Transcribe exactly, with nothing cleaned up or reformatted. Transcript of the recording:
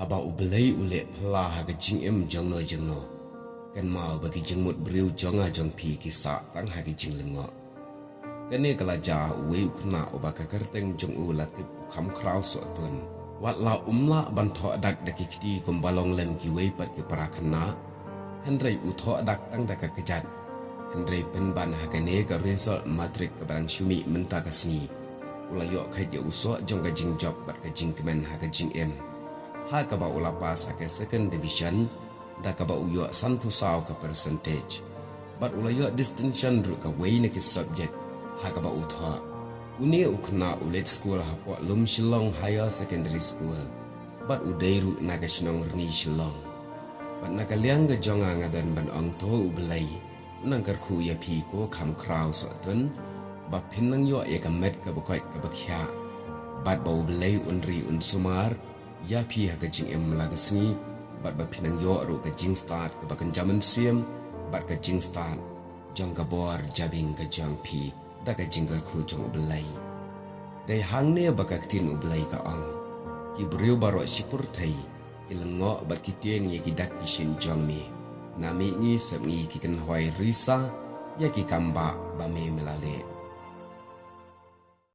Haba U Blei u leh phylla ha ka jingim jongno jongno, kynmaw ba ki jingmut briew jong nga jong phi ki sah tang ha ki jinglyngngoh. Kane ka la jia uwei u khynnah uba ka kyrteng jong u la tip u Khamkhraw Sohtun. Wat la um lah ban thoh dak da ki kti kumba long lem kiwei pat ki para khynnah, hynrei u thoh dak tang da ka kjat. Hynrei pynban ha kane ka result matric kaba dang shu mih mynta ka sngi, u la ïoh kheit ïa u soh jong ka jingjop bad ka jingkmen ha ka jingim, ha kaba u la pass ha ka second division da kaba u ïoh sanphew saw ka percentage. Bad u la ïoh distinction ruh kawei na ki subject ha kaba u thoh. Une u khynnah u leit skul hapoh Lumshillong Higher Secondary School, bad u dei ruh na ka shnong Rngi Shillong. Bad na ka liang ka jong nga, nga don ban ong to U Blei un nang kyrkhu ïa phi ko Khamkhraw Sohtun, ba phin nang ïoh ïa ka met kaba koit kaba khiah, bad ba U Blei un ri un sumar ïa phi ha ka jingim la ka sngi, bad ba phin nang ïoh ruh ka jingstad kaba kynja mynsiem bad ka jingstad jong ka bor jabieng ka jong phi, da ka jingkyrkhu jong U Blei. Dei hangne ba ka ktien U Blei ka ong: Ki briew baroh shiphew pyrthei ki lyngngoh bad ki tieng ïa ki dak ki shin jong me. Na mihngi sepngi ki kynhoi risa ïa ki kam ba ba me me la leh.